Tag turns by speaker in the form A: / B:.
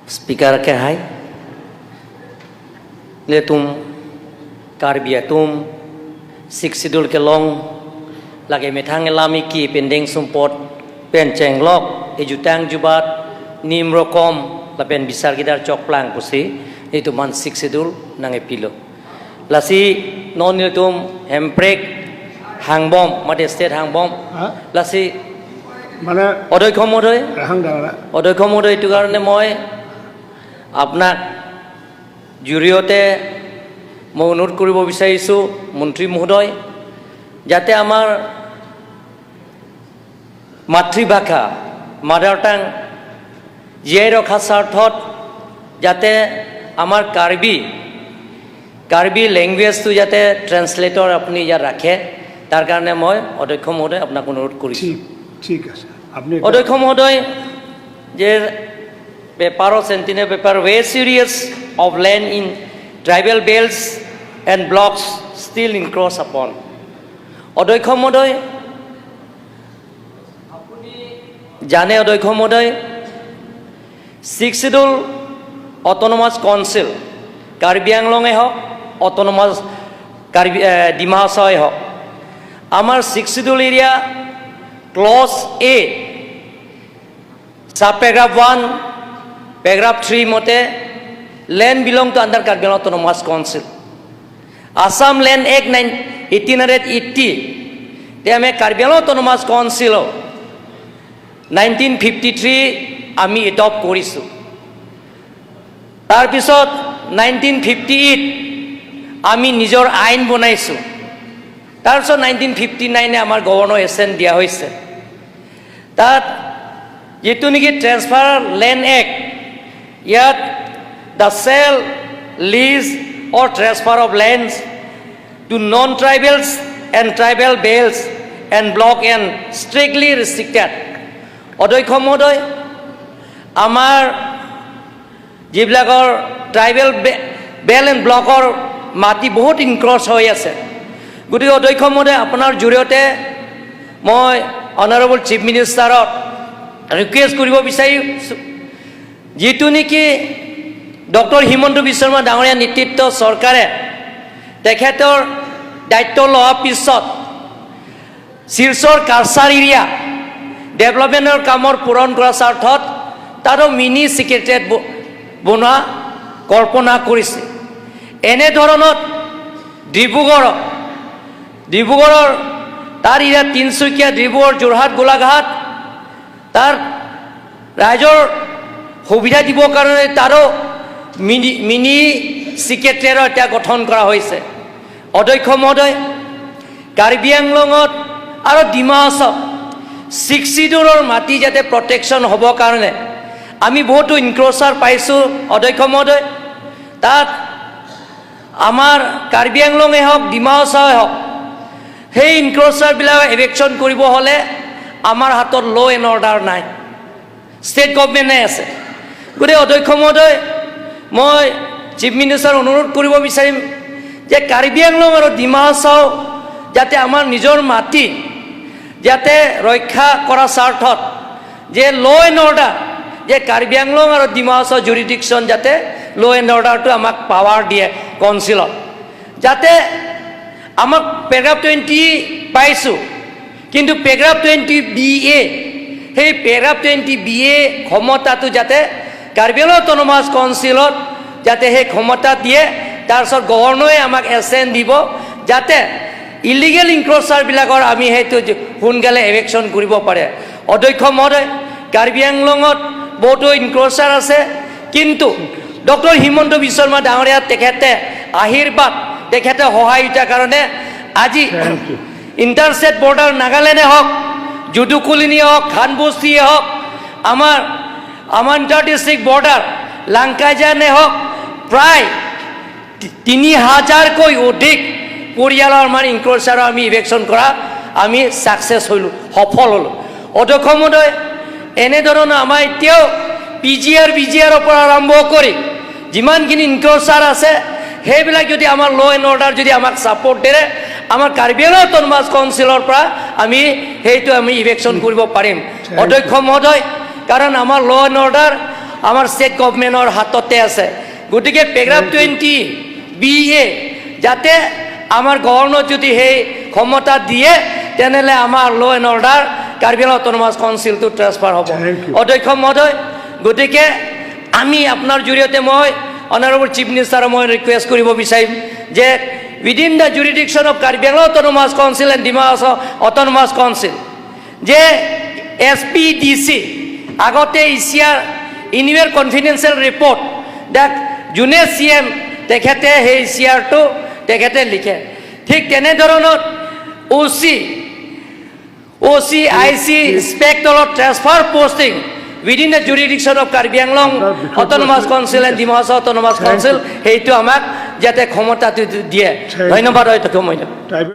A: Speaker ke hai le tum Karbi atum Six Schedule ke long lage methang lami ki pending sumpot pen cheng lok ejutang jubat nim rokom la pen bisar gidar chok plang pusi itu man Six Schedule nange pilo lasi non tum hemprek hangbom mate state hangbom
B: হা?
A: Lasi
B: মানে
A: অধ্যক্ষ মহোদয়,
B: ৰাহাং দাদা।
A: অধ্যক্ষ মহোদয়, এইটো কাৰণে মই আপোনাক জৰিয়তে মই অনুৰোধ কৰিব বিচাৰিছোঁ মন্ত্ৰী মহোদয়, যাতে আমাৰ মাতৃভাষা মাদাৰ টাং জীয়াই ৰখা স্বাৰ্থত যাতে আমাৰ কাৰ্বি লেংগুৱেজটো যাতে ট্ৰেন্সলেটৰ আপুনি ইয়াত ৰাখে, তাৰ কাৰণে মই অধ্যক্ষ মহোদয় আপোনাক অনুৰোধ কৰিছোঁ।
B: ঠিক আছে, আপুনি
A: অধ্যক্ষ মহোদয়, যে পেপাৰৰ Sentinel paper, "Vast areas of land in tribal belts and blocks still encroached upon." অধ্যক্ষ মহোদয়, আপুনি জানে অধ্যক্ষ মহোদয়, six schedule autonomous council Karbi আংলঙে হওক, অট'নমাছ কাৰ্বি ডিমা হাছাওৱে হওক, আমাৰ Sixth Schedule area clause A sub paragraph 1 paragraph 3 মতে land belong to under Karbi Anglong Autonomous Council. Assam Land Act 9 1880 তে আমি কাৰ্বি আংলং অট'নমাছ কাউন্সিলৰ 1953 আমি এডপ্ট কৰিছোঁ। তাৰপিছত 1958 আমি নিজৰ আইন বনাইছোঁ। তাৰপিছত 1959-এ আমাৰ গভৰ্ণৰ এচেণ্ট দিয়া হৈছে। তাত যিটো নেকি ট্ৰেন্সফাৰ লেণ্ড এক্ট, ইয়াত the sale, lease or transfer of lands to non tribals and tribal belts and block and strictly restricted. অধ্যক্ষ মহোদয়, আমাৰ যিবিলাকৰ ট্ৰাইবেল বেল্ট এণ্ড ব্লকৰ মাটি বহুত ইনক্ৰচ হৈ আছে। গতিকে অধ্যক্ষ মহোদয়, আপোনাৰ জৰিয়তে মই অনাৰেবল চিফ মিনিষ্টাৰক ৰিকুৱেষ্ট কৰিব বিচাৰিছোঁ, যিটো নেকি ডক্টৰ হিমন্ত বিশ্ব শৰ্মা ডাঙৰীয়া নেতৃত্ব চৰকাৰে তেখেতৰ দায়িত্ব লোৱাৰ পিছত শিলচৰ কাছাৰ এৰিয়া ডেভেলপমেণ্টৰ কামৰ পূৰণ কৰাৰ স্বাৰ্থত তাতো মিনি ছেক্ৰেটেৰিয়েট বনোৱা কল্পনা কৰিছে। এনেধৰণত ডিব্ৰুগড়ৰ তাৰ ইয়াত তিনিচুকীয়া, ডিব্ৰুগড়, যোৰহাট, গোলাঘাট, তাৰ ৰাইজৰ সুবিধা দিবৰ কাৰণে তাৰো মিনি ছেক্ৰেটেৰিয়েটৰ এতিয়া গঠন কৰা হৈছে। অধ্যক্ষ মহোদয়, কাৰ্বি আংলঙত আৰু ডিমা হাছাওত ছিক্স চিডুলৰ মাটি যাতে প্ৰটেকশ্যন হ'বৰ কাৰণে আমি বহুতো ইনক্ৰ'চাৰ পাইছোঁ। অধ্যক্ষ মহোদয়, তাত আমাৰ কাৰ্বি আংলঙে হওক, ডিমা হাছাওৱে হওক, সেই ইনক্ৰ'চাৰবিলাক এভিকশ্যন কৰিব হ'লে আমাৰ হাতত ল' এণ্ড অৰ্ডাৰ নাই, ষ্টেট গভমেণ্টে আছে। গতিকে অধ্যক্ষ মহোদয়, মই চিফ মিনিষ্টাৰ অনুৰোধ কৰিব বিচাৰিম যে কাৰ্বি আংলং আৰু ডিমা হাছাও যাতে আমাৰ নিজৰ মাটি যাতে ৰক্ষা কৰা স্বাৰ্থত যে ল' এণ্ড অৰ্ডাৰ, যে কাৰ্বি আংলং আৰু ডিমা হাছাও জুৰিডিকশ্যন যাতে ল' এণ্ড অৰ্ডাৰটো আমাক পাৱাৰ দিয়ে কাউন্সিলত, যাতে আমাক পেৰাগ্ৰাফ 20 পাইছোঁ, কিন্তু পেৰাগ্ৰাফ 20 বি এ, সেই পেৰাগ্ৰাফ 20 বি এ ক্ষমতাটো যাতে কাৰ্বি আংলং অট'নমাছ কাউন্সিলত যাতে সেই ক্ষমতা দিয়ে। তাৰপিছত গভৰ্ণৰে আমাক এচেণ্ট দিব, যাতে ইলিগেল ইনক্ৰ'চাৰবিলাকৰ আমি সেইটো সোনকালে এভিকশ্যন কৰিব পাৰে। অধ্যক্ষ মহোদয়, কাৰ্বি আংলঙত বহুতো ইনক্ৰ'চাৰ আছে, কিন্তু ডক্টৰ হিমন্ত বিশ্ব শৰ্মা ডাঙৰীয়া তেখেতে আশীৰ্বাদ, তেখেতে সহায়িতাৰ কাৰণে আজি
B: Thank you.
A: Interstate border নাগালেণ্ডে হওক, যদু কলিনীয়ে হওক, খানবস্তিয়ে হওক, আমাৰ ইণ্টাৰ ডিষ্ট্ৰিক্ট বৰ্ডাৰ লাংকাইজানে হওক, প্ৰায় 3000কৈ অধিক পৰিয়ালৰ আমাৰ ইনক্ৰ'চাৰৰ আমি ইভিকশ্যন কৰা আমি ছাকচেছ হ'লোঁ, সফল হ'লোঁ। অধ্যক্ষ মহোদয়, এনেধৰণৰ আমাৰ এতিয়াও P G R, B G আৰৰ পৰা আৰম্ভ কৰি যিমানখিনি ইনক্ৰ'চাৰ আছে, সেইবিলাক যদি আমাৰ ল' এণ্ড অৰ্ডাৰ যদি আমাক ছাপৰ্ট দিয়ে, আমাৰ কাৰ্বি আংলং অট'নমাছ কাউন্সিলৰ পৰা আমি সেইটো আমি ইভিকশ্যন কৰিব পাৰিম। অধ্যক্ষ মহোদয়, কাৰণ আমাৰ ল' এণ্ড অৰ্ডাৰ আমাৰ ষ্টেট গভমেণ্টৰ হাততে আছে। গতিকে পেৰাগ্ৰাফ 20 BA যাতে আমাৰ গভৰ্ণৰ যদি সেই ক্ষমতা দিয়ে, তেনেহ'লে আমাৰ law' and order Karbi Anglong autonomous কাউন্সিলটো ট্ৰেন্সফাৰ হ'ব।
B: Thank you.
A: অধ্যক্ষ মহোদয়, গতিকে আমি আপোনাৰ জৰিয়তে মই অনাৰেবল চিফ মিনিষ্টাৰক মই ৰিকুৱেষ্ট কৰিব বিচাৰিম যে within the jurisdiction of Karbi Anglong Autonomous Council and Dima Hasao Autonomous Council যে এছ পি ডি চি আগতে ECR, annual confidential report দাক যোনে চি এম তেখেতে সেই ই চি আৰটো তেখেতে লিখে, ঠিক তেনেধৰণৰ অ' চি, I C, ইনস্পেক্টৰৰ transfer posting within the jurisdiction of Karbi Anglong
B: আপোনাৰ বিষয়টো
A: Autonomous Council and Dima Hasao Autonomous
B: Thank
A: Council,
B: you.
A: সেইটো আমাক যাতে ক্ষমতাটো দিয়ে।
B: Thank you.
A: ধন্যবাদ অধ্যক্ষ মহোদয়।
B: ট্ৰাইবেল